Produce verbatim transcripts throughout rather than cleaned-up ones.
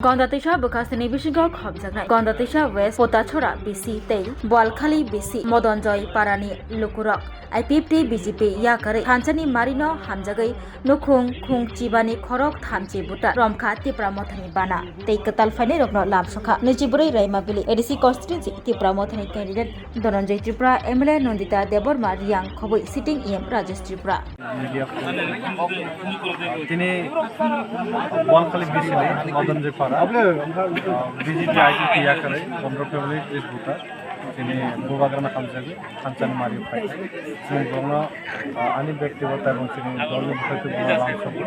Gondatwisa bwkhasteni bisingo khopjaknai Gondatwisa West, Potachora B C tei Boalkhali B C Modonjoi parani lukurok I P F T B J P yakarwi thanchani marino hamjagwi nukhung khung chibani khorok thamchi buta romkha Tipra Mothani bana tei kwtal phainairokno lamsokha. Nwichibrwi Raimabili A D C constituency Tipra Mothani candidate Dhananjay Tripura, M L A Nandita Debbarma Reang khobwi sitting E M Rajesh Tripura. Media tini Boalkhali B C ni Modonjoi para, ah, B J P I P T yakarwi pondro family tris buta tini bubagrano hamjagwi thanchani mario phai. Chwng borokno, ah, ani bektibota ebong chini dolni bukhai twi borok lamsogo.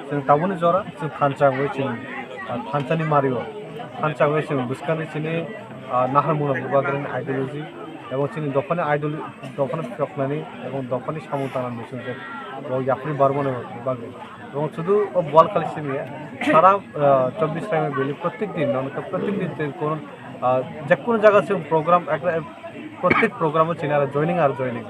Chwng tabukni jora chwng thanchagwi chwng, ah, thanchani mario thanchagwi chwng bwskangni chini, ah, naharmungno bubagrani ideology ebong chini dophani ideolo-, dophano phiyoknani ebong dophani samung tangnani chwng je bo yapri barmani bagwi. Ebong sudu o Boalkhali simi ya, sara, ah, chobbish time valley protek din, nonto protek din tei kono, ah, je kono jaga se program, ekta, protek program o chini aro joining ar joining.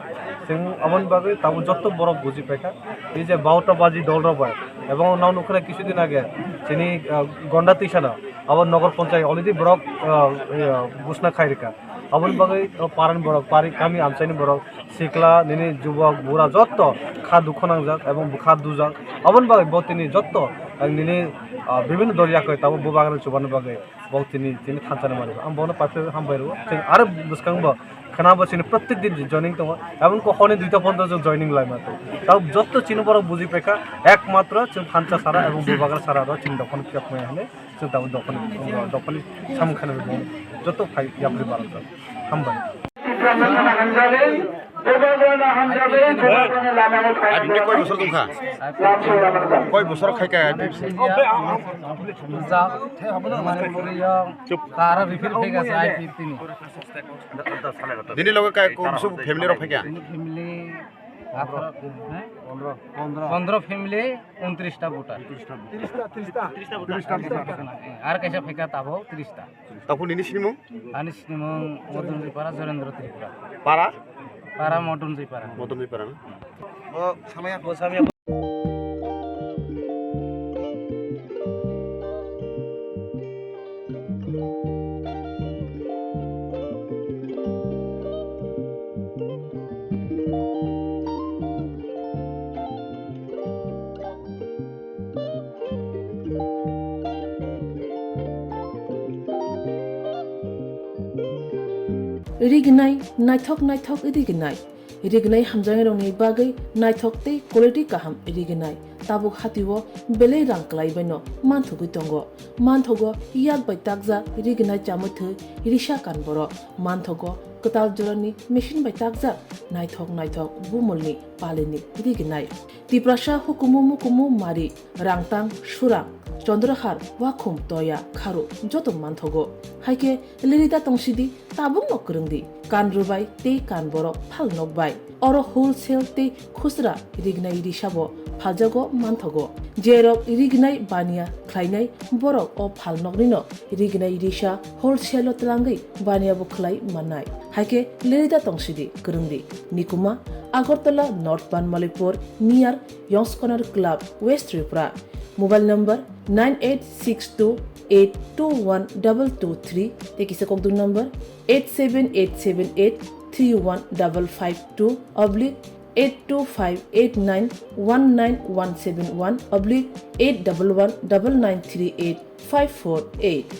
Chwng aboni bagwi tabuk jotto borok buji paikha, ei je barotta baji dol rok bai, ebong nang nukha na kisu din age chini, ah, Gondatwisa no abo Nogor Panchayat already borok, ah, ah, ghoshna khai rikha. Aboni bagwi o parani borok, pari kami amchaini borok, sikla, nini jubok, bura jotto kha dukhu nangjak ebong bwkha dujak. Aboni bagwi bo tini jotto ang nini, ah, bibhinno dol yakwi tabuk bubagrano chubani bagwi bo tini, tini thanchani mani. Ang bono paithago hambai rwo. Chwng aro bwskango khwnabo chini protek din joining tongo. Ebong ko honi duita pondro jon joining laima tongo. Tabuk jotto chini borok buji paikha, ekmatro chwng thancha sara ebong bubagra sara ro chini dophano phiyok maya hinwi. Chwng tabuk dophani, dophani samung khainani bo joto phai yapri barok jani. Hambai. Abini koi bosor tongkha? Koi bosor khaikha? Tara refill khaikha sa I P T ni. Bini loge kai kum suk family rok phaikha? Bini family atharo, eh? Pondro family, untris ta voter. Tris ta, tris ta. Tris ta voter. Ar kaisa phaikha tabuk tris ta. Taphuk nini sinimung? Ani sinimung Modonjoi para Jorendra Tripura. Para? Para Modonjoi para. Modonjoi para na? Bo samaya. Bo samaya. Rignai, naithok naithok rignai. Rignai hamjaknairokni bagwi naithok tei quality kaham rignai. Tabuk hatio belai rang kwlaibaino manthogwi tongo. Manthogo yak bai takjak rignai chamwi thwi risa kan borok. Manthogo kwtal jorani machine bai takjak naithok naithok bumulni palini rignai. Tiprasa hukumu mukumu mari, rangtang, surang, chondrahar, wakhum, toya, kharu joto manthogo. Haikhe lerida tongsidi, tabukno kwrwngdi, kan rwbai tei kan borok phal nokbai. Oro wholesale tei khusra rignai risabo phaljago manthogo. Jerok rignai baniya khlainai borok o phal noknino rignai risa wholesale-o twlangwi baniya bo khlai mannai. Haikhe lerida tongsidi, kwrwngdi. Nikuma, Agartala, North Banmalipur, near Yong's Corner Club, West Tripura. Mobile number nine eight six two eight two one double two three tei kisa kokduk number eight seven eight seven eight three one double five two oblique eight two five eight nine one nine one seven one oblique eight double one double nine three eight five four eight.